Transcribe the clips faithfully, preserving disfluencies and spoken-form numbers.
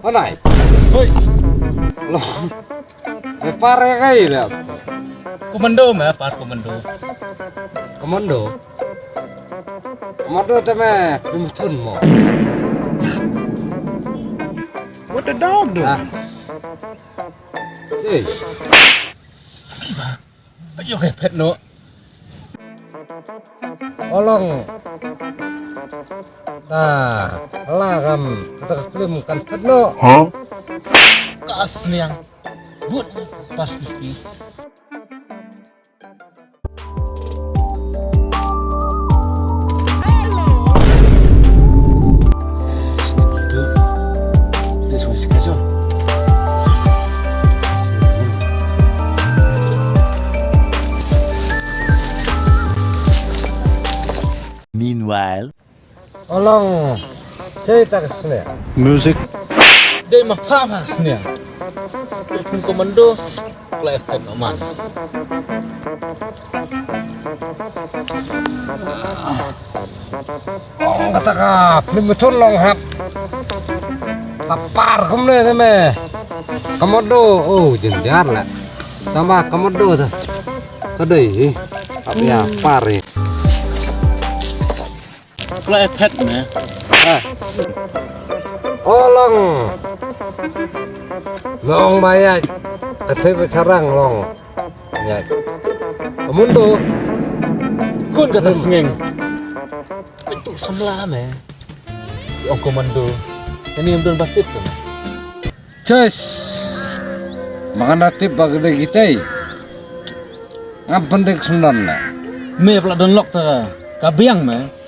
Anai. Hoi. Lo. Repare kai la. Komando me, par komando. Komando. Komando te me pum thun mo. What the dog do? Ah. Hey. Ayo ke pet no. Olong. Ta. Ala kam. Kata klim kan pet no. Huh? Kas niang. But pas kuski. Meanwhile. Olong. Sei tak sne. Music. Dei ma pha pha sne. Pun komando. Klai pet no man. Ong kata ka plim betul long hap. Papar kumne te me. Komando. Oh, jenjar la. Sama komando ta. Ka dei hi. Ap ya par hi. Pla e phet me. Ha. O long. Long ba ya. Ka thei ba charang long. Ya. Komando. Kun kata sngeng. Pintu samla me. Ong komando. Kani em don ba tip tu me. Chas. Makan da tip ba gede kitai. Ngam pendek sendon na. Me pla don lok ta ka biang me.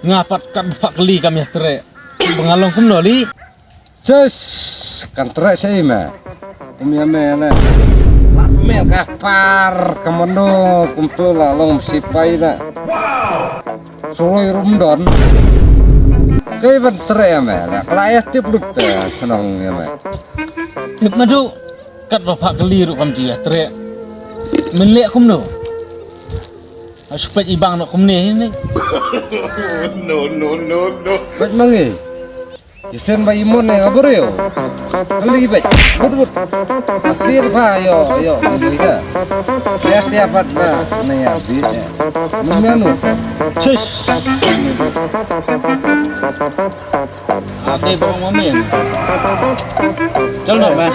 Nga pat kat bphak kali kam yah trek. Bengalong kumno li. Chas. Kan trek sei me. Kum ya me le. Me ka par komando kum tu la long sipai na. Suroi rum don. Kei ban trek ya me le. Kala ya tip lut te senong ya me. Tip madu. Kat ba phak kali ruh kam ju ïa trek. Men leh kumno? Ha, shu peit i bang noh kumne hi ni. No, no, no, no. Peit ma ngi. Ïa sen ba i mon ne ka briew. Kali beit. But, but. Atir pha ïoh, ïoh, ïoh ïa. Ïa siapa na, na ïa bit ïa. Menu. Sis. Ate bawang mami. Chal na ba.